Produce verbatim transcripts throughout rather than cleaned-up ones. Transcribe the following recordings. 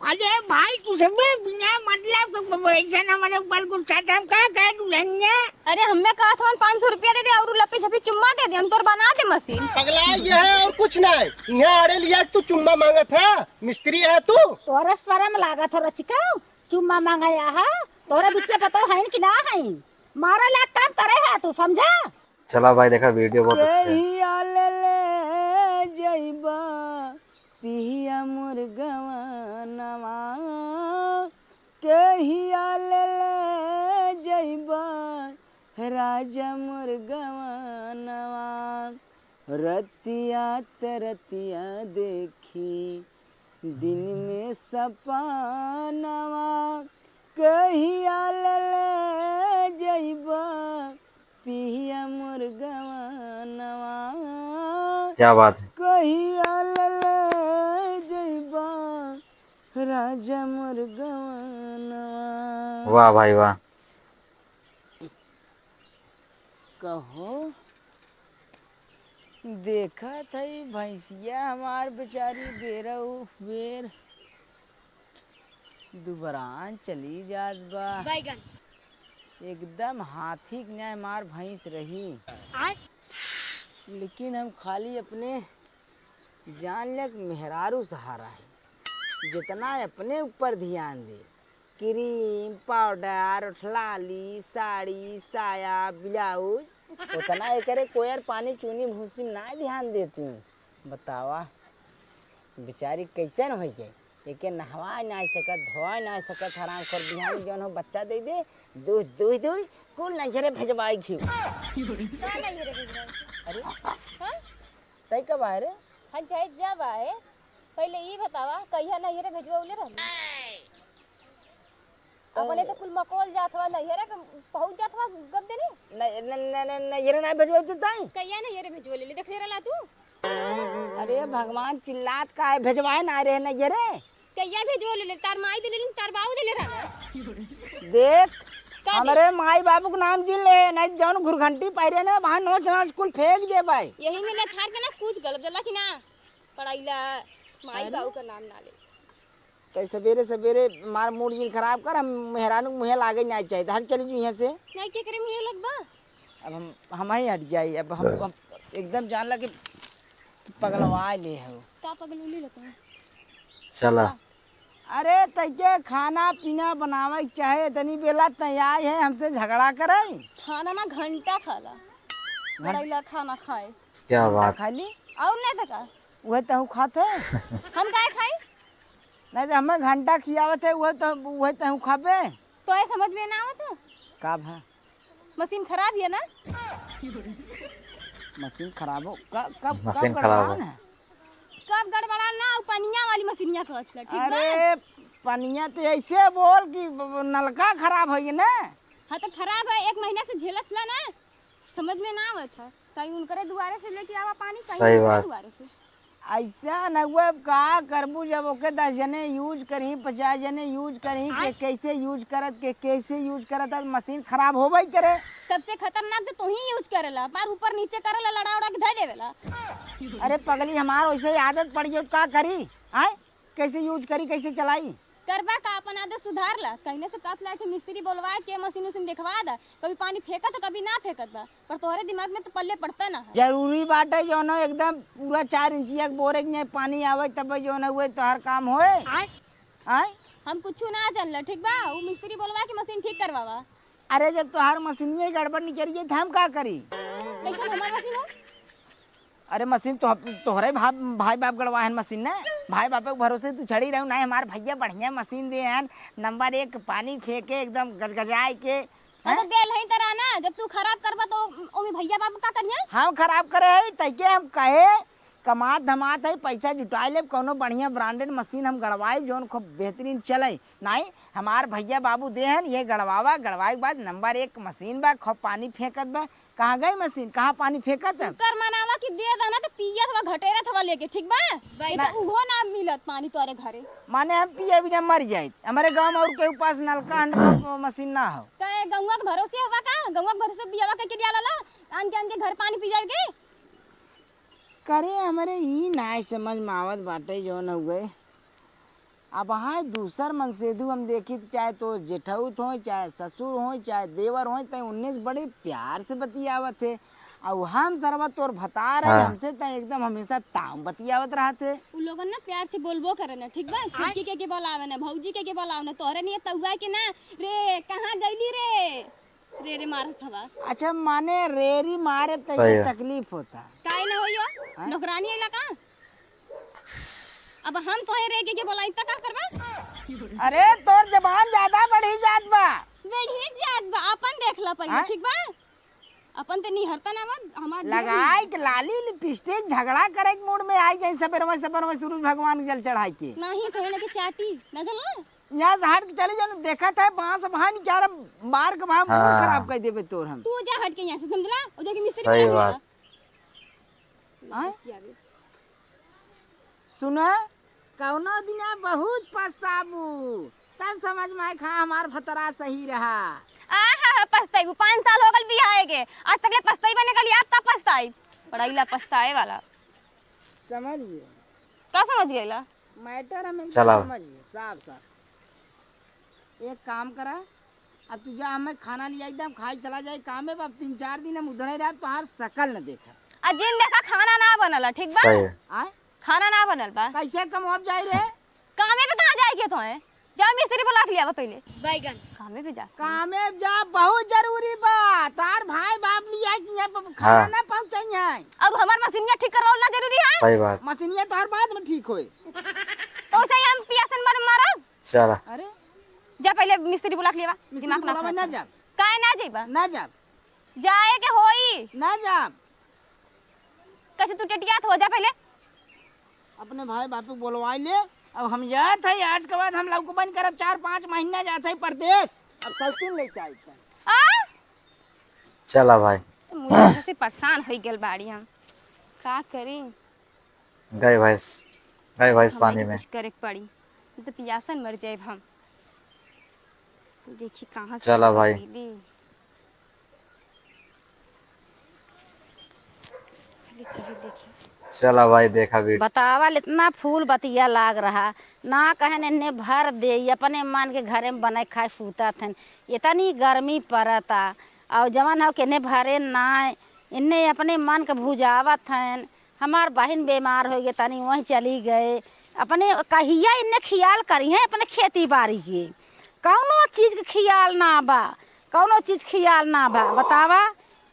अरे भाई, तू सब बिना मतलब के ब-, ब-, ऐसे ना मेरे ऊपर गुस्सा था, हम का कहे दुल्हनिया? अरे, हमें कहा था, "पाँच सौ रुपया दे दे और लपी झपी चुम्मा दे दे, हम तोर बना दे मशीन।" पगला ये है और कुछ ना है। यहाँ आड़े लिया तू चुम्मा मांगत है, मिस्त्री है तू। तोरा शर्म लागत हो रचिका, चुम्मा मांगा या है? तोरा बिटिया पतो है कि ना है? मारा लाग काम करे है तू, समझा? चला भाई, देखा वीडियो बहुत अच्छा है। कहिया ले ले जइबा पिया मोर गवानवा, कहिया ले ले जइबा राजा मोर गवानवा। रतिया त रतिया देखी दिन में सपनवा, कहिया ले ले जइबा पिया मोर गवानवा। क्या बात है। कहिया ले ले जइबा राजा मोर गवानवा। वाह भाई वाह। कहो, देखत हई भैंसिया हमार बेचारी बेरऊ बेर दुबरान चली जात बा। बैगन। एकदम हाथी के न्याय हमार भैंस रही। आय। लेकिन हम खाली अपने जान ले कि मेहरारू सहारा है, जितना अपने ऊपर ध्यान दे, क्रीम, पाउडर, ओठलाली, साड़ी, साया, ब्लाउज, उतना एकरे कोयर पानी चूनी भूसी में ना ध्यान देती। बतावा, बेचारी कैसन होइ गई, एके नहवाए ना सकत, धोआए ना सकत, हराम कर बिहान जौन हो बच्चा दे दे, दूध, दूध, दूध, कुल नैहरे भेजवाई घिउ। का नैहरे भेजवाई? अरे? हाँ? तई कब आए रे? हम चाहे जब आए, पहिले ई बतावा, कहिया नैहरे भेजवले रहली? अपने तो कुल मकोल जात हवा, नैहरे के पहुँच जात हवा गप देने। न-, न-, न-, न-, नैहरे ना भेजवले तू तई? कहिया नैहरे भेजवले ले, देख ले रहला तू? अरे भगवान, चिल्लात का है, भेजवाए ना रहे नैहरे। कहिया भेजवले ले, तार माई देले, तार बाऊ देले रहला। देख, का दे? हमरे माई बाबू के नाम जिन ले, नहीं जौन घुरघंटी पहिरे ना, वहाँ नोच नाच कुल फेंक देबै। यही में ले थार के ना कुछ गलब जला कि ना? पढ़ाईला माई अरे। बाबू का नाम ना ले। तै सबेरे सबेरे मार मूड जिन खराब कर, हम मेहरानू के मुँहे लागे ना चाहिए। हट चली जू यहाँ से। नहीं, केकरे मुँहे लगबा? अब हम, हम ही हट जाई। अब हम, हम एकदम जान ला कि पगलवा ले हो। का पगलौली लगता है? चला। अरे, तैके खाना पीना बनावे के चाहे, इतनी बेला तैयार है हमसे झगड़ा करे। खाना ना घंटा खाला। घं- लड़ाई ला खाना खाए। क्या घंटा बात। खा ली? और नहीं तो का? वह तहु खात है। हम काहे खाई? नहीं तो हमें घंटा खियावत है, वह तो, वह तहु खाबे। तो ये समझ में ना आवत है? का भा? मशीन खराब है ना? मशीन खराब हो? क-, कब, मशीन कब खराब गड़बड़ान हो। है? कब गड़बड़ान ना, उ पनिया वाली मशीनिया कहत ला, ठीक बा? अरे, पनिया तो ऐसे बोल कि ब-, ब-, नलका खराब है ना? हाँ, तो खराब है, एक महीना से झेलत ला ना, समझ में ना आवत है। कहीं उनकरे दुआरे से लेके आवा पानी, कहीं सही उनकरे बात। दुआरे से। ऐसा न हुआ, अब का करबू, जब ओके दस जने यूज करही, पचास जने यूज करही, के आय। कैसे यूज करत, के कैसे यूज करत, आज मशीन खराब होबे करे। सबसे खतरनाक तो तू ही यूज करेला, बार ऊपर नीचे करेला, लड़ा उड़ा के धर देवेला। अरे पगली, हमार वैसे ही आदत पड़ गई, का करी? आय, कैसे यूज करी, कैसे चलाई? करबा का, अपन आदत सुधार ला। कहने से कहत ला, एक ठे मिस्त्री बोलवा के मशीन उशीन देखवा दा, कभी पानी फेंकत है, कभी ना फेंकत बा। पर तोहरे दिमाग में तो पल्ले पड़ता ना है। जरूरी बाटे जौन हो एकदम पूरा चार इंचिया के बोरे के पानी आवे तब जौन हुए तोहर काम होए। आय? आय? हम कुछ ना जानला, ठीक बा? उ मिस्त्री बोलवा के मशीन ठीक करवावा। अरे जब तोहार मशीनिया गड़बड़ निकल गई तो हम का करी? कैसन हमार मशीन हो? अरे मशीन तो, तोहरे भा-, भाई बाप गड़वा है मशीन ने। भाई बाप के भरोसे तू चढ़ी रहू ना, हमार भैया बढ़िया मशीन दे हैं, नंबर एक पानी फेंके एकदम गजगजाए के। अच्छा, हैं? दे लही तरह ना, जब तू खराब करबा तो ओमे भैया बाबू का करिया? हम खराब करे है, तैके हम कहे, कमात धमात है, पैसा जुटा लेब, कौनो बढ़िया ब्रांडेड मशीन हम गड़वाइब, जौन खूब बेहतरीन चले। नाई, हमार भैया बाबू दे हन, ये गड़वावा, गड़वाए के बाद नंबर एक मशीन बा, खूब पानी फेंकत बा। कहाँ गई मशीन, कहाँ पानी फेंकत है? शुक्र मनावा कि दे देना तो पियत हवा, घटेरत हवा लेके, ठीक बा? भाई, ना। तो उहो ना मिलत पानी तोरे घरे। माने हम पिए बिना मर जाए। हमारे गांव में और केहू पास नलका हंड मशीन ना हो। का गंगा के भरोसे हवा का? गंगा के भरोसे बियावा करके दिया लाला? आन के, आन के घर पानी पी जाए के? करे हमरे ई नाय समझ में आवत बाटे जौन हुए। अब हाँ, दूसर मनसेधू हम देखी त चाहे तो जेठउत होय, चाहे ससुर होय, चाहे देवर होय, तै उन्ने से बड़े प्यार से बतियावत है। अउ हम सरवा तोर भतार है, हाँ। हमसे तै एकदम हमेशा ताव बतियावत रहत है। उ लोगन ना प्यार से बोलबो करे ना, ठीक बा? छोटकी के के बोलावे ना, भौजी के के बोलावे ना, तोहरे नियत तउआ के ना। रे, कहाँ गइली रे? रे रे मारत हवा। अच्छा, माने रेरी मारे त सही है। तकलीफ होता। काहे ना होई हो? हाँ? नौकरानी अइला का? अब हम तोहे रे के, के बोलाई त का करबा? अरे, तोर जबान ज्यादा बढ़ी जात बा। बढ़ी जात बा, अपन देख ला पहिले, हाँ? ठीक बा? अपन ते निहरता ना बा, हमार जीवन लगाई के लाली लिपस्टिक, झगड़ा करे के मूड में आई गई सबेरवा सबेरवा सूरज भगवान के जल चढ़ाई के। नहीं, तोहे लगे चाटी, ना चला? यहाँ से हट के चली जाओ, देखत है बांस भाई क्या रे, मार के भाई मूड हाँ। खराब कर देबे तोर हम। तू जा हट के यहाँ से, समझला? ओ जाके मिस्त्री सही बुला के बात। ला। आय? सुना, कौनो दिना बहुत पछताबू, तब समझ में आए खा हमार भतरा सही रहा। आहा, पछताइबू, पाँच साल हो गल बियाहे के, आज तक ले पछताइबे नहीं कली, अब का पछताई? पढ़ाईला पछताए वाला। समझ गए? का समझ गईला? मैटर हम एकदम चलाओ। समझ गए, साफ साफ। एक काम करा, अब तू जा, हमें खाना लिया, एकदम खाई चला जाए कामे, अब तीन चार दिन हम उधर ही रह, तोहार शकल न देखा। आ जिन देखा खाना ना बनल है, ठीक बा? सही है। आय? खाना ना बनल बा। कैसे कम हो जाए रे? कामे पे कहाँ जाए के तो है? जा मिस्त्री बुला के लियावा पहिले। बैगन। कामे पे जा। कामे जा, बहुत जरूरी बा। तार भाई बाप लिया कि यहाँ पे खाना हाँ। ना पहुँचाई है। और हमार मशीनिया ठीक करवाना जरूरी है। सही बात। मशीनिया तो हर बाद में ठीक होए। तो उसे ही हम पियासन मर मरब। चला। अरे। जा पहिले मिस्त्री बुला के लियावा। मिस्त्री दिमाग ना बुलावा खराब ना कर। जा। काहे ना जाइबा? ना जा। जाए के होई। ना जा। कैसे तू टेटियात हो जा पहिले। अपने भाई बापू के बोलवाई ले। अब हम जात है, आज के बाद हम लौकबन करब, चार पाँच महीना जात है परदेश। अब सौतीन लेके आई। आ? चला भाई। मुझे से परेशान हो गल बाड़ी हम। का करी? गए भैंस, गए भैंस हमारे पानी में। कुछ करे के पड़ी, नहीं तो पियासन मर जाए हम। देखी कहाँ से चला भाई। पहले चली देखी। चला भाई, देखा वीडियो। बतावा, इतना फूल बतिया लाग रहा, ना कहन इन्हें भर दे, अपने मन के घरे में बने खाए सूतत हन। इतनी गर्मी पड़ता, और जवन हो केने भरे ना, इन्हें अपने मन के भुजावत हन। हमार बहिन बीमार हो गए, तनी वहीं चली गए। अपने कहिया इन्हें खियाल करी हैं अपने खेती बाड़ी के, कौनो चीज के खियाल ना बा, कौनो चीज खियाल ना बा। बतावा,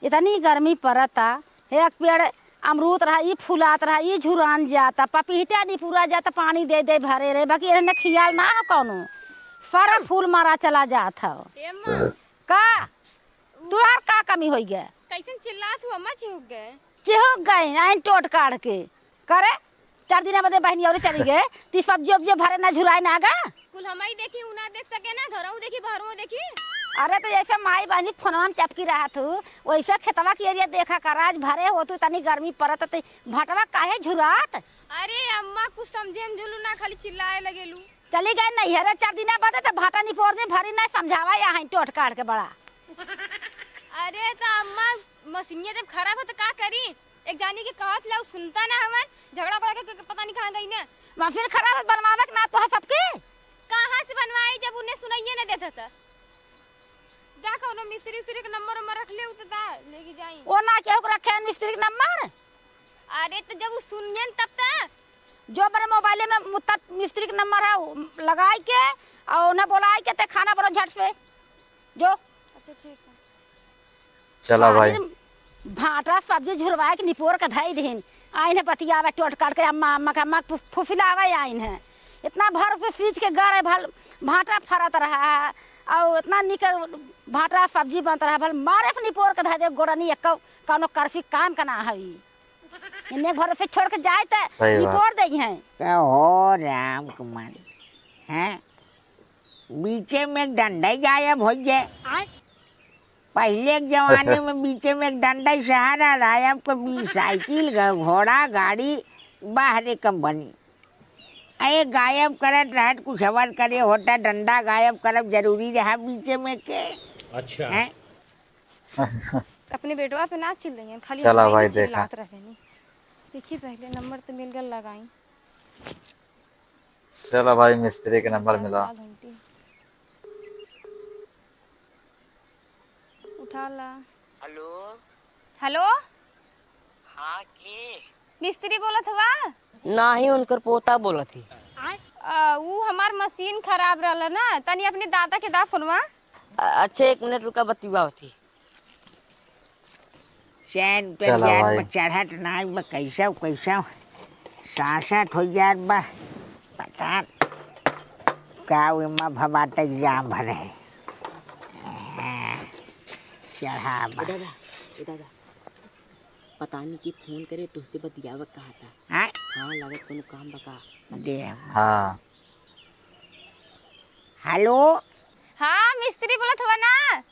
इतनी गर्मी पड़ता, हे एक पेड़ अमरूद रहा, ई फुलात रहा, ई झुरान जाता, पपीता निपुरा जाता, पानी दे दे भरे रहे, बाकी इन्हें खियाल ना हो कौनो, सारा फूल मारा चला जात हो। ए माँ। का? तुहार का कमी होई गए? कैसन चिल्लात हू अम्मा, चिहुक गए। चिहुक गए, आइन टोट काढ़ के। करे, चार दिन बदे बहनी और चली गए, ती सब्जी उब्जी भरे ना झुराए ना गा। कुल हमई देखी, उ ना देख सके ना, घरऊ देखी, बहरऊ देखी। अरे तो जैसे माई बहनी फोनवा में चपकी रहत हू, वैसे खेतवा की एरिया देखा कर, आज भरे हो तू, तनी गर्मी पड़त तो भटवा काहे झुरात? अरे अम्मा, कुछ समझे में जुलू ना, खाली चिल्लाए लगेलू। चली गए नैहरे चार दिना बदे, तो भाटा निपोर दे, भरी नहीं समझावा, यहाँ टोट काढ़ के बड़ा। अरे, तो अम्मा, मशीनिया जब खराब है, तो का करी? एक जानी के कहत ला, उ सुनता ना हमार, झगड़ा बड़ा के, के पता नहीं कहाँ गई ना। मशीन खराब है, बनवावे के ना तो है सबके। कहाँ से बनवाई, जब उन्हें सुनाइए ना देता था। जा कौनो मिस्त्री उस्त्री के नंबर उम्बर रख ले, उ तो दा लेके जाई। ओ ना केहू के रखे हैं मिस्त्री के नंबर? अरे, तो जब उ सुनियन तब तो। जो मेरे मोबाइल में मुत्ता मिस्त्री के नंबर है, उ लगाई के और उन्हें बुलाई के ते खाना बनाओ झट से। जो। अच्छा, ठीक है। चला भाई। सारी भाटा सब्जी झुरवाए के निपोर के धई दिहिन। आइन है बतियावे टोट काट के, अम्मा, अम्मा के, अम्मा के फु-, फुफिलावे आइन है। इतना भर के सींच के गरे भल भाटा फरत रहा है, और इतना निक भाटा सब्जी बनत रहा है, भल मारे से निपोर के धई दे, गोड़नी एक कौनो करफी काम का ना हई। इन्हें घर से छोड़ के जाए त सही बात। निपोर दे हैं। का हो राम कुमारी, हैं? बीचे में एक डंडा ही गायब हो गया। आय। पहले के जमाने में बीचे में एक डंडा ही सहारा रहा, अब तो बी-, साइकिल, घ-, घोड़ा, गाड़ी, बाहरे कंपनी। अरे गायब करत रहत, कुछ हवर करे होता, डंडा गायब करब जरूरी रहा बीचे में के? अच्छा। हैं? अपने बेटवा पे ना चिल्लाइए, खाली चला हमारे भाई, पे देखा। चिल्लात रहेनी। देखी पहले नंबर तो मिल गल, लगाई। चला भाई, मिस्त्री के नंबर मिला। आधा घंटी। उठा ला। हेलो। हेलो। हाँ, के? मिस्त्री बोलत हवा? नाही, उनकर पोता बोलत ही। आ, ऊ हमार मशीन खराब रहल ना, तनी अपने दादा के दा फोनवा। अ-, अच्छा, एक मिनट रुका, बतियावत ही। चैन पे चला जान भाई। बा चढ़त नाई बा, कैसा, कैसा सासत हो यार बा। पता न का ओमा भबाटा एग्जाम भरे है। चढ़ा बा। ए दादा, ए दादा, पता नहीं कि फोन करे, तुझसे बतियावत कहा था। हाँ? हाँ, लागत कोनो काम बा का? दे। हाँ। हेलो। हाँ, मिस्त्री बोलत हवा ना?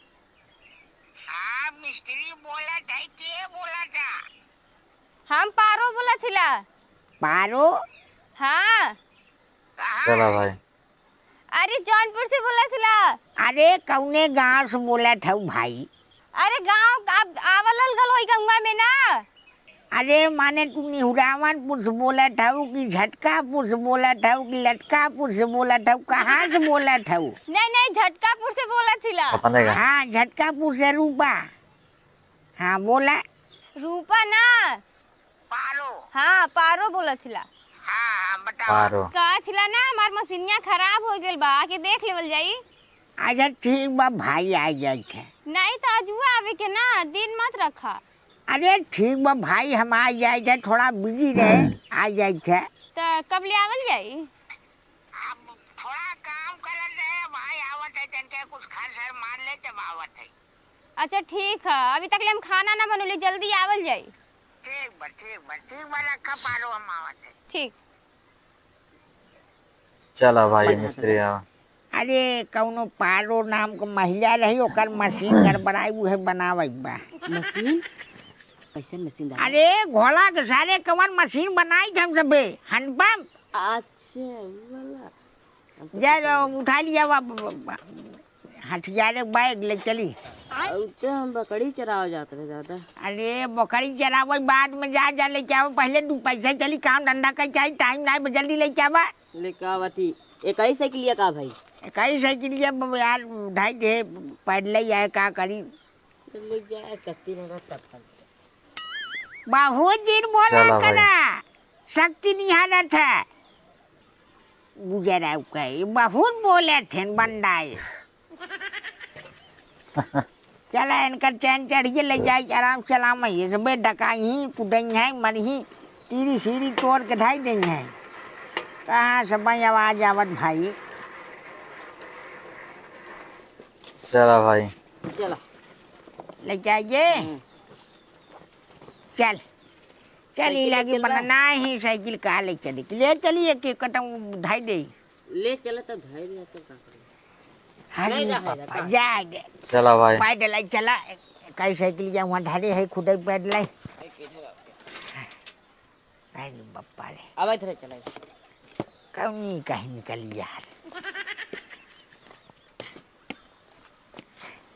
हाँ, मिस्त्री बोलत है, के बोलत है? हम पारो बोलत हिला। पारो? हाँ। कहाँ? चला भाई। अरे, जौनपुर से बोलत हिला। अरे, कौने गाँव से बोलत हऊ भाई? अरे, गाँव अब आवल अलगल होई गंगवा में ना। अरे, माने तू निहुरावनपुर से बोलत हऊ कि झटकापुर से बोलत हऊ कि लटकापुर से बोलत हऊ, कहाँ से बोलत हऊ? नहीं, नहीं, झटकापुर से बोलत हिला। अपने का? हाँ, झटकापुर से रूपा। हाँ, बोला। रूपा ना। पारो। हाँ, पारो बोलत हिला। हाँ, हाँ, बताओ। पारो। कहत हिला ना, हमार मशीनिया खराब हो गइल बा, आके देख लेवल जाई। अच्छा, ठीक बा भाई, आ जाइत है। नहीं तो अजुए आवे के ना, दिन मत रखा। अरे ठीक बा भाई, हम आ जाइत है, थोड़ा बिजी रहे, आ जाइत है। त कब ले आवल जाई? अब थोड़ा काम करत रहे भाई, आवत है, तनके कुछ खर सर मार ले, तब आवत है। अच्छा ठीक है, अभी तक ले हम खाना ना बनौली, जल्दी आवल जाई। ठीक बा, ठीक बा, ठीक बा, रखा पारो, हम आवत है। ठीक। चला भाई, बढ़िया मिस्त्री से। आवा। अरे, कौनो पारो नाम के महिला रही, ओकर मशीन गड़बड़ाई, उहे बनावत बा। मशीन? कैसन मशीन दादा? अरे, घोड़ा के सारे कवन मशीन बनाइत हम सबे, हैंडपंप। अच्छा, उ वाला। हम तो जा कुछ लो, उठा लिया, वा, वा, वा, हथियारे बैग ले चली। उ तो हम बकरी चरावे जात रहे दादा। अरे, बकरी चरावे बाद में जा, जा लेके आवा, पहले दू पैसा चली, काम धंधा कइ के आई, टाइम नाहीं बा, जल्दी लेके आवा। लेके आवत ही। एकही साइकिलिया का भाई? एकही साइकिलिया ब-, यार, ढाई दे, पैदल ही आए, का करी? ले जाए, शक्ति नहीं रहता अपन। बहुत दिन बोला चला भाई। करा, शक्ति नहीं हारत है। गुजरा के, बहुत बोले थे, बंडाए। चला, इनकर चैन चढ़िए ले जाए, आराम से चलावे। ये सबे डकाई, कुटई है, मरही, तीरी सीरी तोड़ के ढाई देई है। कहाँ से भाई आवाज आवत भाई? चला भाई। चला। ले जाइए। हम्म। चल। चल, साइकिल ई लागी चल बना, रहा। नाही, साइकिल का ले चली? ले चली, एक, एक कटम ढाई दे। ले चला तो ढाई दे, तो का करी? अरे नहीं रहा है, पापा, का? जाए दे। चला भाई। पैदल आई चला, कई साइकिल जा वहाँ ढारे है, खुदे पैदल आई। अरे बापा रे। अब इधर चला। कौनी कहीं निकली यार।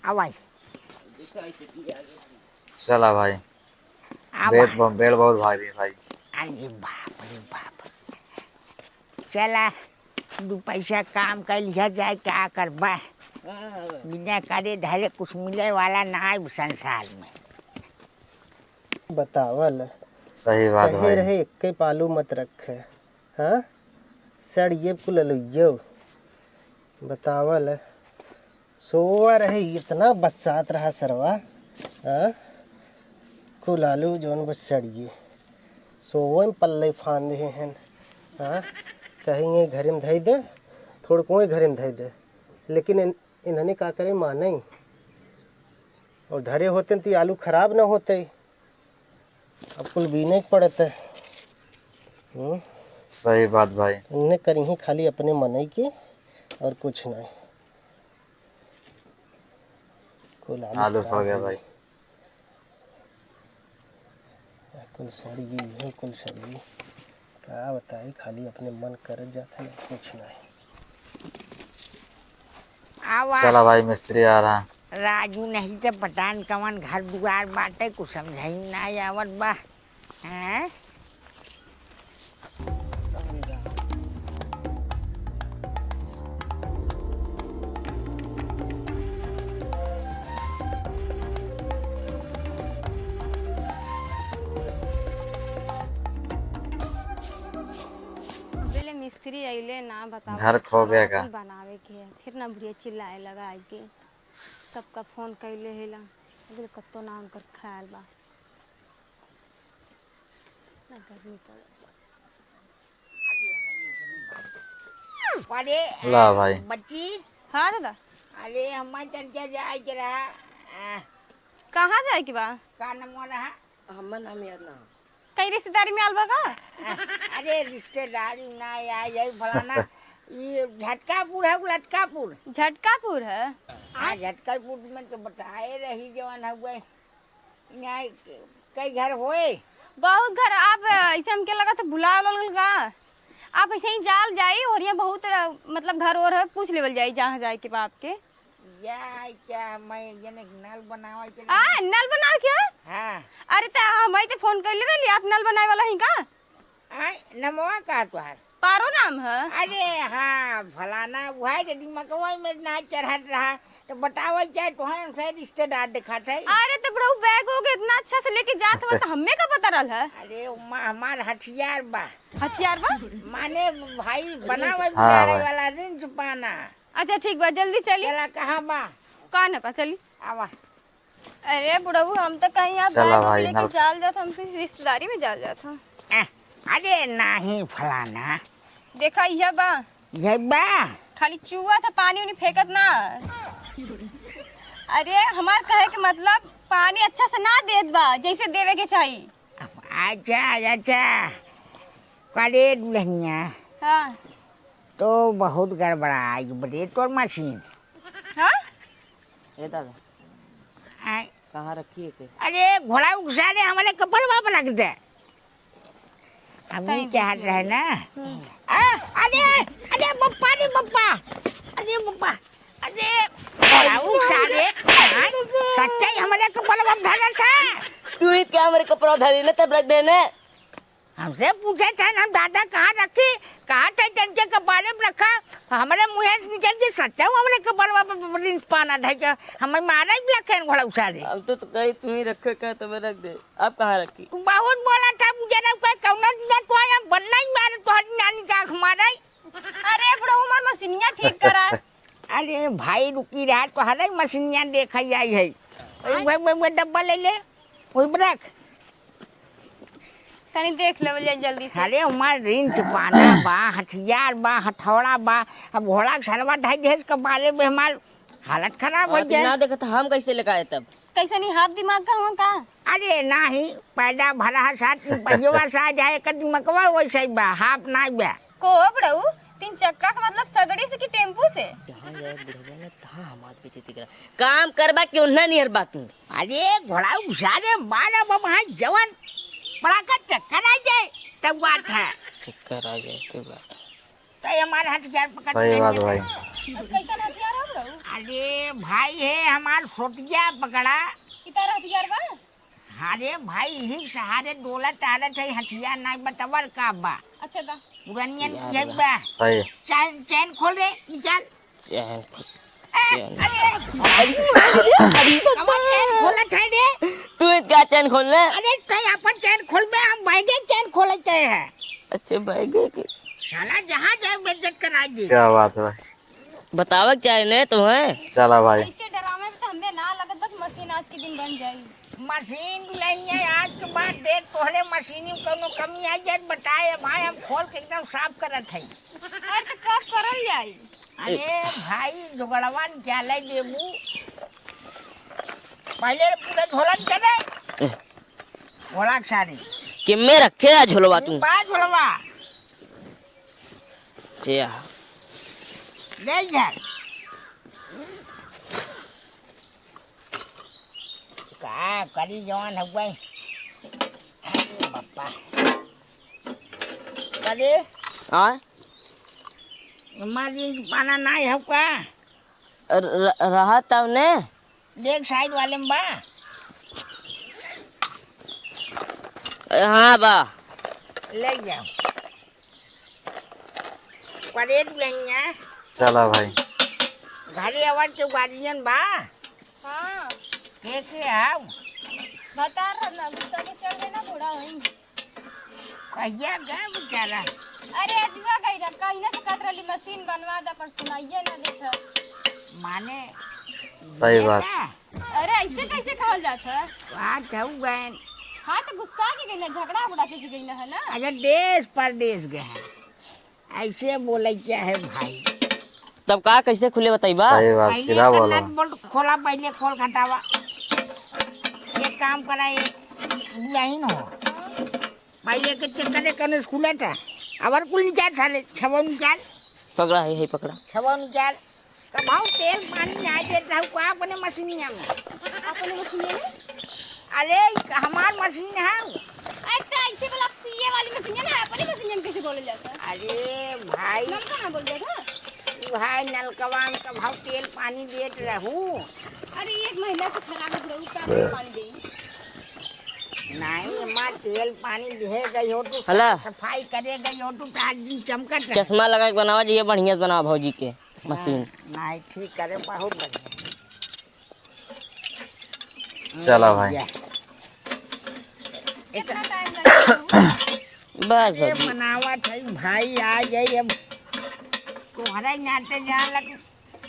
आवाई। चला भाई। आवा। बेट ब-, बेड़ बहुत भारी है भाई। अरे बाप रे बाप। चला, दू पैसा काम कर लिया जाए, का करबा? बिना करे धरे कुछ मिले वाला ना है संसार में। बतावल। सही बात कहे भाई। रहे, "एक्के पालू मत रखे।" हाँ? सड़िए कुल लुइयो। बतावल। सोवा रहे, इतना बस्सात रहा सरवा। हाँ? कुल आलू जौन बस सड़िए। सोवा में पल्ले फान दे हैं। हाँ? कहेंगे घरे में धई दे, थोड़को ही घरे में धई दे। लेकिन इन-, इन्हने का करे, माने। और धरे होते तो ये आलू खराब न होते। अब कुल बीने के पड़त है। हम्म? सही बात भाई। इन्हें करी ही खाली अपने मनई के और कुछ नहीं। कुल आलू आलू खराब हो गया हो भाई। गए। कुल सड़ गई है, कुल सड़ गई। का बताई, खाली अपने मन करत जात है, कुछ नहीं। आवा। चला भाई, मिस्त्री आ रहा। राजू नहीं तो पता न कवन घर दुआर बाटे, कुछ समझाई ना आवत बा। हैं? मिस्त्री अइले ना, बताओ, घर खो खाना गया का? कुल बनावे के है, फिर ना बुढ़िया चिल्लाए लगा आइके। सबका फोन कइले हेला, अभी तो कत्तो ना उनकर ख्याल बा। ना गर्मी पड़त बा। अरे, ला भाई। बच्ची। हाँ दादा। अरे, हमार चर्चा जाए के रहा। आ। कहाँ जाए के बा? का नाम रहा? हमार नाम याद ना हो। कहीं रिश्तेदारी में आल बा का? अरे, रिश्तेदारी ना यार, यही फलाना, ये झटकापुर है, लटकापुर। झटकापुर है? हाँ, झटकापुर में तो बताए रही जवन है वह। यहाँ कई घर होए? बहुत घर। आप ऐसे हमके लगा था भुला उला गल का? आप ऐसे ही जाल जाई और यहाँ बहुत र-, मतलब घर और है, पूछ लेवल जाई जहाँ जाए के बा आपके। या क्या, मैं एक जने के नल बनावे के आ, लिए। नल बनावे के? हाँ। अरे त हम आई त फोन कइले रहली, आप नल बनावे वाला ही का? आय, नमवा का तुहार? पारो नाम है। अरे हाँ, फलाना, वह जे दिमकवा में ना चढ़त रहा, तो बतावे चाहे तोहन से रिश्तेदार दिखात है। अरे तो बुढ़ऊ बैग हो गए इतना अच्छा से लेके जात हुआ तो हमें का पता रहल है? अरे उम्मा हमार हथियार बा। हथियार बा? माने भाई बनावे हाँ बिगाड़े भाई। वाला रिंच पाना। अच्छा ठीक बा, जल्दी चली। चला, कहाँ बा? कहाँ ना पा, चली। आवा। अरे बुढ़ऊ, हम तो कहीं आप चला बैग भाई, लेके नल- जाल जात, हम किसी रिश्तेदारी में जाल जात हम। ए, अरे नाही फलाना। देखा, यह बा। यह बा? खाली चुआ था, पानी उनी फेंकत ना। अरे हमार कहे के मतलब पानी अच्छा से ना देत बा, जैसे देवे के चाही। अच्छा, अच्छा। करे दुल्हनिया। हाँ। तो बहुत गड़बड़ा आई बरे तोर मशीन। हाँ? ए दादा, आय। कहाँ रखी है के? अरे घोड़ा उकसा दे, हमारे कपड़वा पर रख दे। हम कहीं नहीं चाहत देख रहे लेंगे। ना। हम्म। आ, अरे, अरे बप्पा रे बप्पा, अरे बप्पा, अरे घोड़ा उकसा दे। आय, सच्चाई हमारे कपड़वा पर धरल था। तू ही क्या हमारे कपड़ा धरी ना तब रख देने? हमसे पूछे थे ना, दादा कहाँ रखी, कहाँ थे, जिनके कपारे में रखा, हमरे मुँहे से निकल के सच्चा वो हमरे कपारवा पर रिंच पाना ढाई के, हमें मारे भी लखेन घोड़ा उसारे। अब तो, तो कहीं तू ही रखे का तो मैं रख दे। अब कहाँ रखी? तू बहुत बोला था, मुझे ना कोई कौनो दिन तो आया, बनना ही मारे तोहरी नानी का आँख मारे। अरे बुढ़ऊ, हमार मशीनिया ठीक करा। अरे भाई रुकी रहा, तोहरे मशीनिया देखा जाई है। ओए, ओए, ओए, ओए, डब्बा ले ले, ओए, रख। तनी देख लेवल जाए जल्दी से। अरे हमार रिंच पाना बा, हथियार बा, हथौड़ा बा। अब घोड़ा के सरवा ढाई देस के बारे में हमार हालत खराब हो अरे, जाए। ना देखत हम कैसे लेके आए तब? कैसे नहीं, हाथ दिमाग का हुआ का? अरे नाही, पैदा भरा है साथ में पहियवा सा जाए, एकर दिमकवा वैसे ही बा, हाफ नाही बा। को बुढ़ऊ, तीन चक्का का मतलब सगड़ी से कि टेम्पू से? जहाँ जाए बुढ़वा ने, तहाँ हमार बेइज्जती करा। काम करबा कि उन्हें नियर बाकी। अरे घोड़ा उसारे बारा बाबा है जवन, बड़ा का चक्कर आ जाए, तब बात है। चक्कर आ जाए, तब बात है। तो ये हमारे हथियार पकड़ सही के बात नहीं भाई। अब कैसन हथियार हो बुढ़ऊ? अरे भाई है हमार सोटिया पकड़ा। कितार हथियार बा? अरे भाई, यही सहारे डोला तारत है, हथियार नाई बतवर का बा। अच्छा दा। पुरनियन यार ये बा। बा। सही। चैन, चैन खोल रे, निकाल। चैन खोल। ए, चैन। अरे, अरे, अरे, अरे, कमा चैन खोलत है रे। तू क्या चैन खोलने? अरे, तै अपन चैन खोलबे, हम बैगे चैन खोलते हैं। अच्छे बैगे के। साला जहाँ जाए बेइज्जत कराई दे। क्या बात है भाई। बतावे के चाहे ने तुम्हें। चला भाई। ऐसे डरावे में तो हमें ना लगत बा कि मशीन आज के दिन बन जाई। मशीन दुल्हनिया आज के बाद देख तोहरे मशीनी में कौनो कमी आई जाए बताए भाई, हम खोल के एकदम साफ करत हई। अरे तो कब करल जाई? अरे भाई झोगड़वा निकाले देबू। पहले पूरे झोलन के दे। घोड़ा के सारे। किम्मे रखे है झोलवा ई तू? बा झोलवा। जे आ। ले जा। का करी जवान हो गए। अरे बापा। अरे। हाँ? मारी पाना नाई हो का? र-, रहा तब ने? देख साइड वाले में बा। हाँ बा। ले जाओ। परेड नहीं है। चला भाई। घरे आवाज के गार्जियन बा। हाँ। के के आओ? बता रहा ना, गुस्सा के चल गए ना, बूढ़ा होई। कहिया गए बेचारा? अरे, अजुआ गई रहा, कहिना से कहत रहली मशीन बनवा दा, पर सुनाइए ना देत है। माने, सही बात। अरे, ऐसे कैसे कहल जात है? बात है उ गए। हाँ, तो गुस्सा के गई ना, झगड़ा उगड़ा के गई ना, है ना? अच्छा, देश परदेश गए हैं, ऐसे बोले क्या है भाई? तब का, कैसे खुले बताइबा? सही बात, पहले सीधा एकर बोलो। नट बोल्ट खोला, पहले खोल घटावा। एक काम करा, एक यही न हो। पहले के चक्कर कने खुला था। अबर कुल निकाल साले, छवा निकाल। पकड़ा है, है पकड़ा। छवा निकाल। कभाऊ तेल पानी ना देत रहू का अपने मशीनिया में? अपने मशीनिया में? अरे, ई हमार मशीन है। अरे, तो ऐसे वाला पिए वाली मशीनिया ना, अपने मशीनिया में कैसे बोले जाता है? अरे भाई। नलका ना बोल जाता? भाई, नलकवा में कभाऊ तेल पानी देत रहू। अरे, एक महीना से खराब हो गई, का तेल पानी देई? नहीं, माँ, तेल पानी दिहे गई हो तू, हला। साफ सफाई करे गई हो तू, तो आज दिन चमकत रहे। चश्मा लगा के बनावा जी, ये बढ़िया से बनावा भौजी के मशीन। हाँ, नहीं, ठीक करे, बहुत बढ़िया। चला भाई। या। कितना टाइम लगेगा? बस अरे, भौजी। मनावत है भाई, आ जाई अब। तोहरा ही नाते जान लग,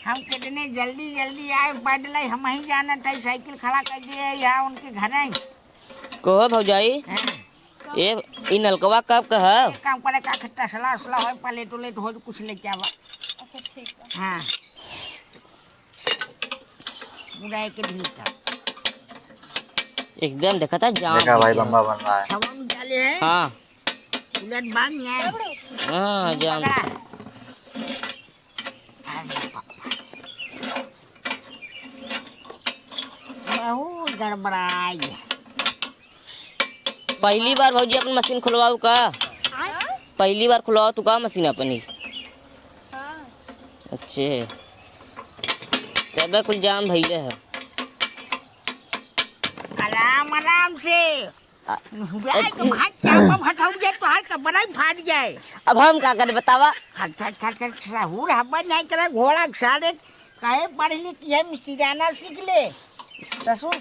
हम कितने जल्दी जल्दी आए, पैदल ही हम ही जानत है, साइकिल खड़ा कर दिए यहाँ उनके घर है। कहो भौजाई, हाँ। ए, ई नलकवा कब का है? एक काम करे, का तसला उसला हो, प्लेट उलेट हो, कुछ लेके आवा। अच्छा, ठीक है। हाँ। पूरा एक ढील का। एकदम देखा था जाम देखा हो भाई, गया। बम्बा बन रहा है। हवा में डाले है। हाँ। उलट बांध है। हाँ, जाम। पकड़ा। अरे बाप। बहुत गड़बड़ाई है। पहली बार भौजी अपन मशीन खुलवाऊ का? हाँ? पहली बार खुलवाओ तू का मशीन अपनी? हाँ। अच्छे। तबे कुल जाम भइले है। आराम, आराम से। आ, हुराई के भाई, क्या बम हथौड़ जाए, तोहार कपड़ा ही फाट जाए। अब हम का करे बतावा? खट, खट, खट, खट, सहूर हब्बा नहीं करे, घोड़ा के सारे काहे पढ़ लिख के मिस्त्रियाना सीख ले। ससुर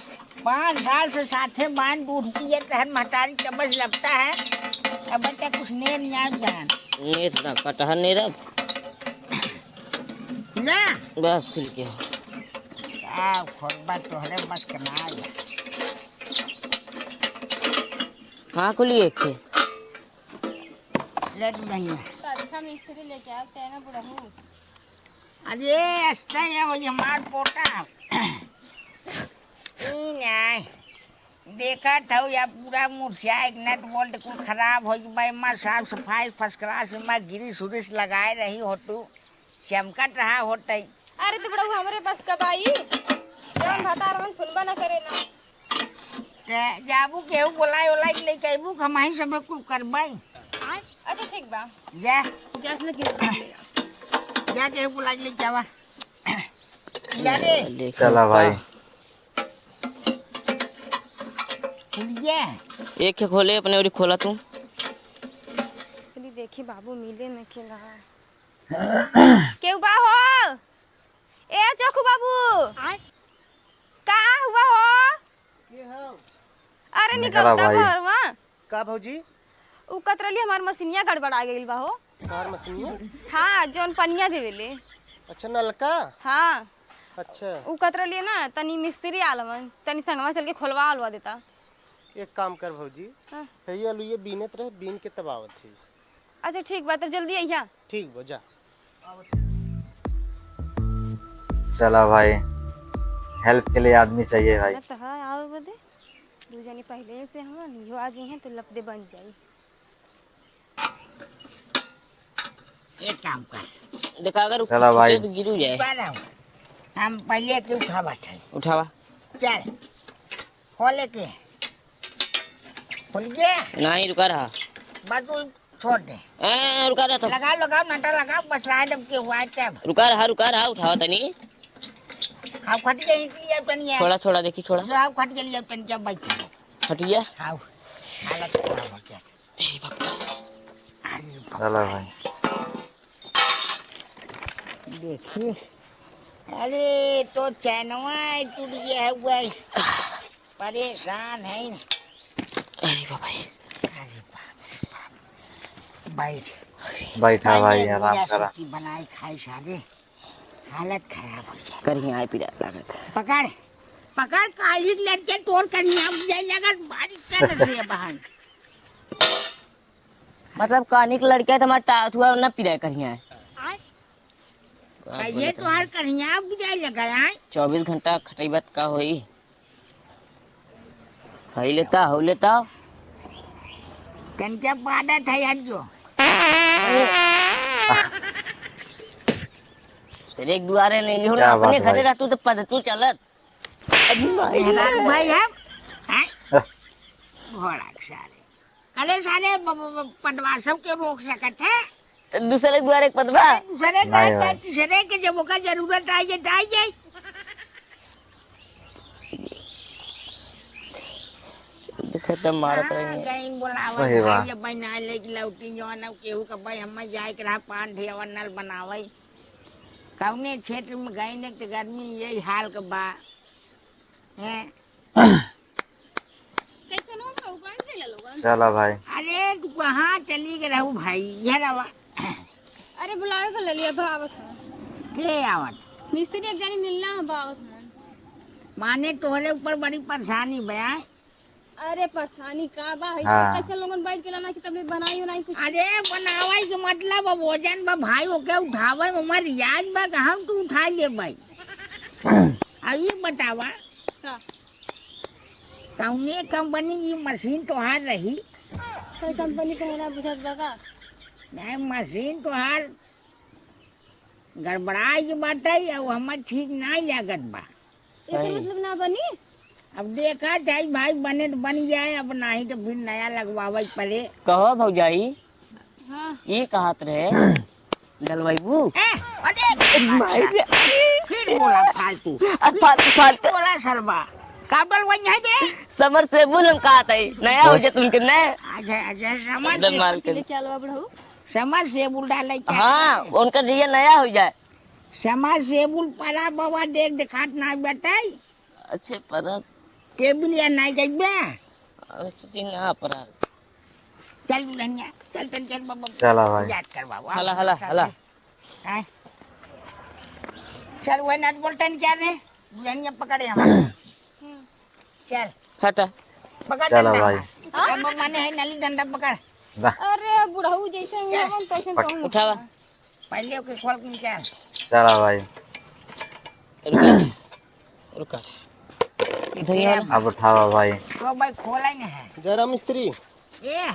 पाँच साल से साथे बान दूध पिए तहन महतारी चम्मच लगता है। अब बच्चा कुछ नेर न्याय जान। नेर ना कटहर नेर अब। ना। बस खुल के। का खोलबा तोहरे बस के ना आवे। कहाँ खुली एक थे? ले तू धनिया। तो अच्छा मिस्त्री लेके आओ, तेना बुढ़ऊ। अरे, अच्छा है, वही हमार पोता। ई नहीं। देखत हऊ या पूरा मुरझा, एक नट बोल्ट कुल खराब हो गई बा, एमा साफ सफाई first class, एमा grease उरीस लगाए रही हो तू, चमकत रहा होतई। अरे तो बुढ़ऊ हमरे बस कब आई, जौन भतार मन सुनबा ना करे ना। ते जाबू केहू बोलाई ओलाई के लेके अइबू, हमही सब कुल करबई। अच्छा ठीक बा। जा। जा न केहू बोलाई ले आवा। जा रे। देखो चला भाई। का? खुल गया? एक के खोले, अपने ओरी खोला तू। चली देखी बाबू मिले न के ना। केहू बा हो? ए चोखू बाबू। आय? का हुआ हो? के हो? अरे निकलता निकला भाई। घरवा। का भौजी? उ कतरली हमार मशीनिया गड़बड़ा गइल बा हो। कार मशीनिया? हाँ, जौन पनिया देवेले। अच्छा, नलका? हाँ। अच्छा। उ कतरली ना, तनी मिस्त्री आलमन, तनी संगवा चल के खोलवा ओलवा देता। एक काम कर भौजी, हाँ। है ये अलुए बीनत रहे, बीन के तब आवत है। अच्छा ठीक बा, तब जल्दी अइहा। ठीक बा, जा। चला भाई, help के लिए आदमी चाहिए भाई। ना तो है, आवे बदे। दू जनी पहले से हम नियो आ जइहें तो लपदे बन जाई। एक काम कर। देखा अगर चला भाई। उठे तो गिरू जाए। ऊपर आओ। हम पहले के उठावा थे। उठावा। चल। खोले के। खोल के। नहीं, रुका रहा। बस वो छोड़ दे। ए, रुका रहा तो। लगाओ, लगाओ, नटा लगाओ, बस रहा जब के हुआ है तब। रुका रहा, रुका रहा, उठावा तनी। आओ खट के ईंट लिया तनी यार। छोड़ा, छोड़ा, देखी, छोड़ा। जो आओ खट के लिया तनी जब बैठ। हट गया। आओ। हालत खराब हो गया। ए बाप। अरे बाप। चलो भाई। देखिए। अरे, तो चैनवा टूट गया है, हुआ है। परेशान है ना। अरे बाबा रे। अरे बाप रे बाप। बैठ। बैठा भाई, भाई, आराम करा। रोटी बनाए खाए सारे, हालत खराब हो जाए। करिया आए पीरा लागत। पकड़, पकड़, काली लड़के तोर करिया जाए लगत, बारिश कर रही है बहन। मतलब, कानी के लड़के तो हमार टाथुआ ना पीरा करिया है। आए? का ये बोलत तोहार रहे? करिया बुझाए लगा है। चउबीस घंटा खटई बात का होई? हई लेता, हऊ लेता। तनके पादत है, हट जो। सर, एक दुआरे नहीं, लिहो ना, क्या अपने बात घरे भाई? रहतू तो पद तू चलत। अरे भाई। मेहरारू भाई है? हैं? हाँ। घोड़ा के सारे। अरे सारे, ब-, ब-, ब-, पदवा सब के रोक सकत है? तो दूसरे दुआरे एक पदवा? अरे दूसरे नहीं का, भाई। तीसरे के जब ओकर जरूरत आई जाए, तो आई जाए। देखत है, मारत हाँ, रही है। गइन बोलावत सही है, बात। ये बहना लेके लौटी जवान, अब केहू का भाई, हमें जाए के रहा, पान ढेवर नल बनावे। कौने क्षेत्र में गइन, एक तो गर्मी यही हाल के बा। हैं? कैसन हो, भगवान से ले लो, भगवान। चला भाई। अरे, तू कहाँ चली गए रहू भाई? ये रवा। अरे, बुलावे को ले लिया, भावत है। के आवत? मिस्त्री एक जनी मिलना है, भावत है। माने तोहरे ऊपर बड़ी परेशानी बा, आय? अरे, परेशानी का बा? है हाँ। कैसे लोगन बैठ के लाना कि तब ले बनाई उनाई कुछ? अरे, बनावे के मतलब अब वजन बा भाई, ओके उठावे में हमार रियाज बा, कि हम तू उठा ले भाई। अब ये बतावा, हाँ। कौने कंपनी की मशीन तोहार रही? कोई कंपनी के ना बुझत बा का? नहीं, मशीन तोहार गड़बड़ाई के बाटे, अब हमार ठीक ना लागत बा। एकर सही। मतलब ना बनी? अब देखा जाए भाई, बने तो बन जाए, अब नाही तो फिर नया लगवावे पड़े। कहो भौजाई, हाँ। ई कहत रहे, डलवाइबू? ए, अरे, ए, माई रे। फिर बोला फालतू। आ, फिर, फालतू, फिर फालतू। बोला सरबा। का डलवाई है रे? समर से बोल, हम कहत है, नया हो जात उनके, नया। अच्छा, अच्छा, समर एकदम से माल के। लेके आलवा बढ़ऊ। समर से बोल डाले क्या? हाँ, उनका जिया नया हो जाए। समर से बोल परा बाबा देख देखात ना बताई। अच्छे परा। टेबल या ना जाइबे? अच्छे ना परा। चल दुल्हनिया, चल, चल, चल, बाबा। चला भाई। याद करवाओ, हला, हला, सब हला। हैं? चल, वही नट बोल्ट नहीं क्या रे? दुल्हनिया पकड़े हम। चल। हटा। पकड़ चला डंडा भाई। हमार। अब माने है नली डंडा पकड़। दा। अरे, बुढ़ऊ जैसे ही चल। हम तैसे पक- कहूँ। उठावा। पहले ओके खोल के निकाल। चला भाई। रुका, रुका। इधर ही आओ। अब उठावा भाई। तो भाई खोला ही नहीं है। जयराम मिस्त्री। ए।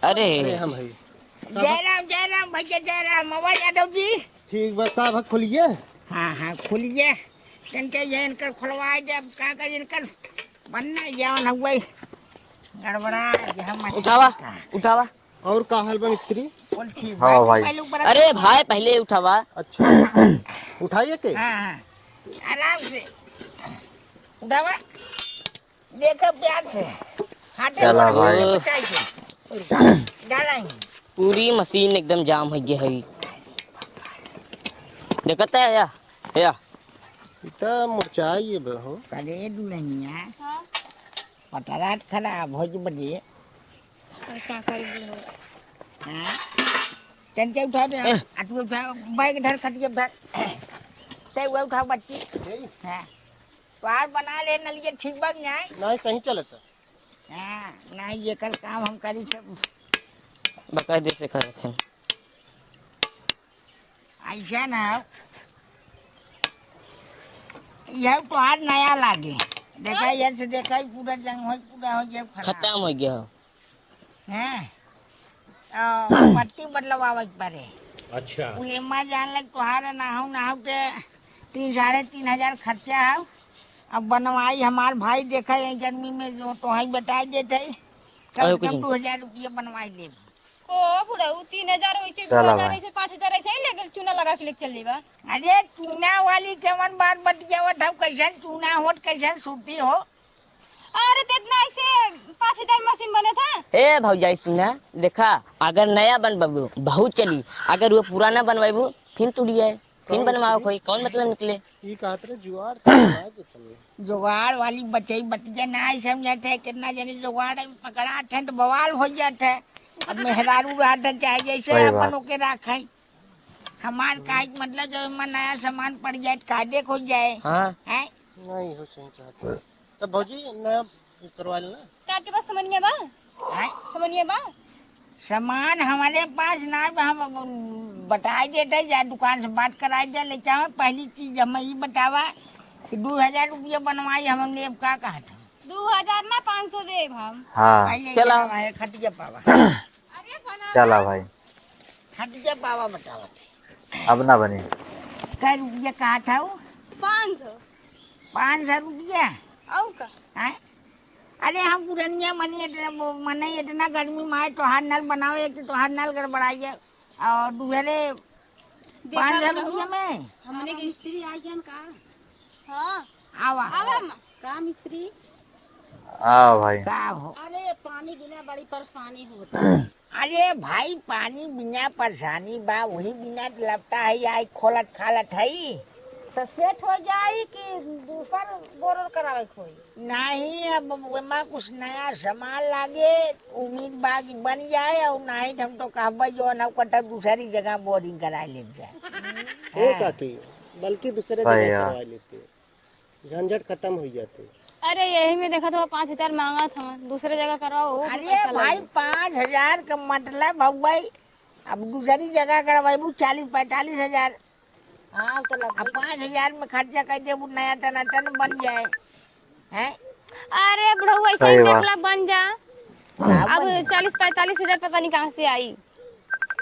अरे। अरे हम है। जयराम, जयराम भैया, जयराम। आवाज यादव जी। ठीक बा, साहब, खोलिए। हाँ, हाँ, खोलिए। इनके ये इनकर खोलवाए दे, अब का कर इनकर बनना, ये ना हुआ। गड़बड़ा, ये हम उठावा, उठावा। और का हाल बा मिस्त्री? बोल ठीक हाँ बा, भाई। पहले ऊपर अरे भाई, पहले उठावा। अच्छा। उठाइए के? हाँ, हाँ। आराम से। उठावा। देखो प्यार से। हाथे चला गोड़ भाई। में बचाई के। डाला ही। पूरी मशीन एकदम जाम हो गई है। देखत है या? या। इतना मुरझाई ये बे हो। करे दुल्हनिया। हाँ। पटरात खराब हो जी बजे। और का करी बुढ़ऊ? हाँ? चल के उठा दे, ए। आ तू उठा, बैग धर, खटिया धर। ते वो उठा बच्ची। यही? हाँ। तो आज बना ले नलिया ठीक बा कि नहीं? नहीं, सही चलत है। हाँ, नहीं, ये कल काम हम करी सब। बकायदे से करत हैं। ऐसा ना हो। यह तो आज नया लागे। देखा, ये से देखा, पूरा जंग हो, पूरा हो गया खराब। खत्म हो गया हो। हैं? आ, पट्टी बदलवावे के पड़े। अच्छा। उ एमा जान लग तोहार ना हो, ना हो के तीन, साढ़े तीन हजार खर्चा हो। अब बनवाई हमार भाई, देखा, यही गर्मी में जो तोहाई बताई देते, कम अरे से कम कुछ दो हजार रुपया बनवाई लेब। ओ बुढ़ऊ, तीन हजार वैसे, चला दो हजार भाई। ऐसे, पाँच हजार ऐसे ही लेके चूना लगा के लेके चल जेबा। अरे चूना वाली केवन बात बतियावत हो, कैसन चूना होत, कैसन सूती हो? अरे, तो इतना ऐसे पाँच हजार मशीन बने था। ए भौजाई, सुना, देखा, अगर नया बनवाबू, बहुत चली, अगर वो पुराना बनवाबू, फिर टूट जाए, फिर कौन बनवाओ टूटी? कोई, कौन मतलब निकले? ई कहत रहे जुआड़ से बनवाए के चलो। जुगाड़ वाली बचई बतिया ना आई समझत है, कितना जने जुगाड़ है, पकड़ात है तो बवाल हो जात है। अब मेहरारू रहत है, चाहे जैसे सही अपन बात। ओके रखे। हमार काहे के मतलब, जब एमा नया सामान पड़ जाए, तो कायदे खो जाए। हाँ। हैं? नहीं हो, सही कहत है। तो भौजी, नया करवा लेना। का आपके पास समनिया बा? हैं? समनिया बा? सामान हमारे पास ना बा, हम अब बताई देते, जा दुकान से बात कराई दे, ले चाहे पहली चीज हम ई बतावा कि दू हजार रुपया बनवाई, हम लेब का कहत हम? दू हजार ना, पाँच सौ देब हम। हाँ। पहले चला। जावा है, खटिया पावा। अरे बना चला दे। भाई। खटिया पावा बतावत है। अब ना बनी। कै रुपया कहत हऊ? पाँच सौ। पाँच सौ रुपया? अउ का? हैं? अरे हम पुरनिया मनी इतना, वो मने इतना गर्मी में आए, तोहार नल बनावे, एक तो तोहार नल गड़बड़ाई है, और दूसरे देखा पाँच सौ तो रुपया में? हमने के स्त्री आई जान का? हाँ। आवा। आवा म-, का मिस्त्री? आओ भाई। का हो? अरे, पानी बिना बड़ी परेशानी होत है। अरे भाई, पानी बिना परेशानी बा, वही बिना लपटा है, आई खोलत खालत है। तो सेट हो जाई कि दूसर बोरर करावे के होई? नहीं, अब ओमा कुछ नया सामान लागे, उम्मीद बा कि बन जाए, और नहीं तो हम तो कहबे जो ना कटा दूसरी जगह बोरिंग कराए ले जाए। ए हाँ। काकी, बल्कि दूसरे सही जगह है। करवा लेते, झंझट खत्म हो जाते। अरे यही में देखत हो पाँच हजार मांगत हवन, दूसरे जगह करवाओ, ओहू में अरे पैसा भाई, लागे। पाँच हजार का मतलब हउवे, अब दूसरी जगह करवाबू चालीस पैंतालीस हजार। हाँ, तो लग अब गई। पाँच हजार में खर्चा कर देबू, नया टनाटन बन जाए, हैं? अरे बुढ़ऊ, ऐसे सही ही देख बात। ला, बन जा। हाँ, अब बन जा। चालीस पैंतालीस हजार पता नहीं कहाँ से आई।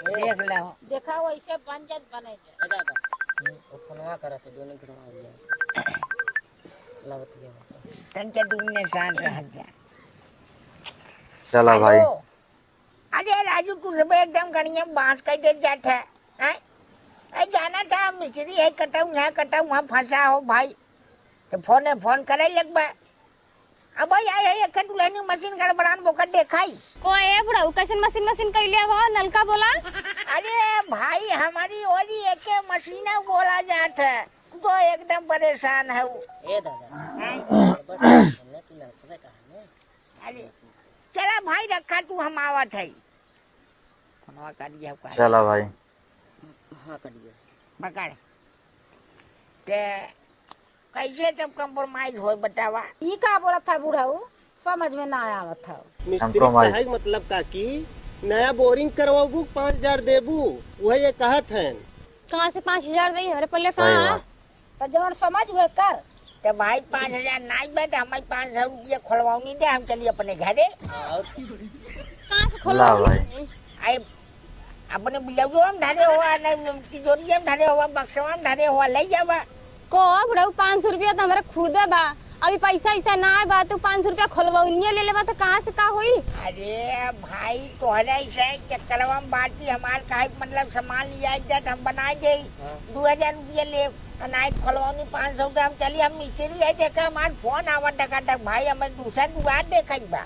देख लो। देखा, वैसे बन जात, बने जात। ए दादा, वो फोनवा करत है, दोनों घरवा आ गया। लगत गया। तन के दुनिया शांत रह जा। चला भाई। हेलो। अरे राजू, तू सब एकदम गड़िया में बांस कइ देत जात है, हैं? ए, जाना था, मिस्त्री है, कटऊ यहाँ, कटऊ वहाँ फंसा हो भाई, तो फोने फोन करे लगबा। अब भाई, आई है, एक दुल्हनी मशीन गड़बड़ान बोकर देखाई। को ए बुढ़ऊ, कैसन मशीन, मशीन कैले हो, नलका बोला? अरे भाई, हमारी ओरी एके मशीन बोला जात है, तू तो एकदम परेशान है वो। ए दादा, हैं? गड़बड़ है, हमने तू नलकवे कहा ने। अरे, चला भाई, रखा तू, हम आवत है। फोनवा काट दिया का? चला भाई। हाँ, काट दिया। पकड़। ते कैसे तब compromise होई, बतावा? ई का बोलत है बुढ़ऊ? समझ में ना आवत है। मिस्त्री compromise। कहे के मतलब का कि नया बोरिंग करवाबू, पाँच हजार देबू, वही ये कहत हैं। कहाँ से पाँच हजार देई? अरे पहले सही कहाँ? बात। तो जवन समझ हुए कर। तो भाई, पाँच हजार नाई बा, तो हमें पाँच सौ रुपया खोलवाउनी दे, हम चली अपने घरे। कहाँ से ला खोलवाई? भाई। आई, अपने ब्लाउजवा में धरे हुआ, नहीं तिजोरिया में धरे हुआ, बक्सवा में धरे हुआ, ले जावा। को बुढ़ऊ, पाँच सौ रुपया तो हमारे खुदे बा, अभी पैसा ऐसा ना आए बा, तू पाँच सौ रुपया खोलवनिया ले लेबा तो कहाँ से का होई? अरे भाई, तोहरे ऐसे चक्करवा में बाटी हमार काहे, मतलब, सामान लिया जात, हम बनाए दे। हाँ। दू हजार रुपया ले, नाइट खोलवानी पाँच सौ के, हम चली, हम मिस्त्री है, देखा हमार फोन आवत टकाटक, भाई, हमें दूसरा दुआर देखत बा।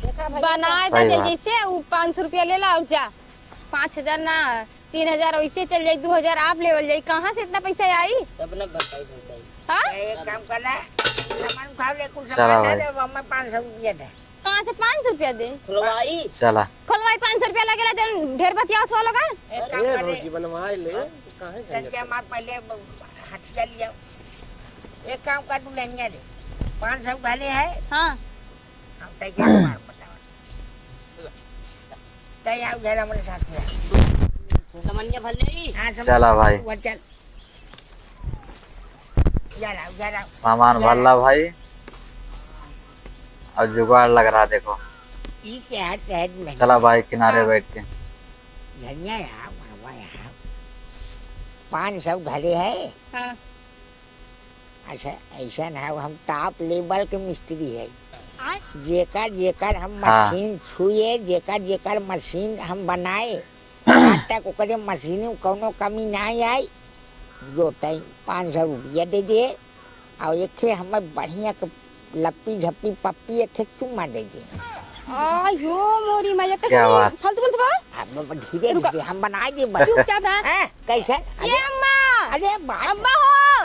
देखा भाई, बनाए सही दे, बात। जैसे उ पाँच सौ रुपया ले ला और जा, पाँच हजार ना, तीन हजार वैसे चल जाई, दू हजार आप लेवल जाई, कहाँ से इतना पैसा आई? तब ना बताई, बताई। हाँ? तो एक काम करना, सामान उठा ले, कुल चला सामान भाई। दे, हमें पाँच सौ रुपया दे। कहाँ से पाँच सौ रुपया दे? खुलवाई। चला। खुलवाई पाँच सौ रुपया लगेला, जन ढेर बतियावत हो लोगा। एक काम अरे करे। भौजी, बनवाए ले, हाँ। काहे तन झंझट के हमार पहले हथिया लिया। एक काम कर, दुल्हनिया दे, पाँच सौ उठा ले है। हाँ। हम तय के मार बताओ। तय आओ घर हमारे साथ ही। समनिया भर ले। हाँ, समनिया चला भाई। वो चल। जा रहा, जा रहा। सामान भर ला भाई। अब जुगाड़ लग रहा, देखो। ई क्या है, टहल में। चला भाई, किनारे हाँ। बैठ के। धनिया यहाँ, बाबा यहाँ। पाँच सौ घरे है। हाँ। अच्छा, ऐसा ना हो, हम top level के मिस्त्री है। आय। जेकर, जेकर हम हाँ। मशीन छुए, जेकर, जेकर मशीन हम बनाए, आज तक ओकरे मशीन में कौनो कमी नाहीं आई। जो तई पाँच सौ रुपया दे दे, और एक ठे हमें बढ़िया के लप्पी झप्पी पप्पी एक ठे चुम्मा दे दे। आयो मोरी मैया, कैसे क्या नहीं बात? फालतू बोलत बा? अब धीरे रुका। धीरे हम बनाए दे बस। चुपचाप रहा। हैं? कैसे? ये अरे, अम्मा! अरे बाप। अम्मा हो!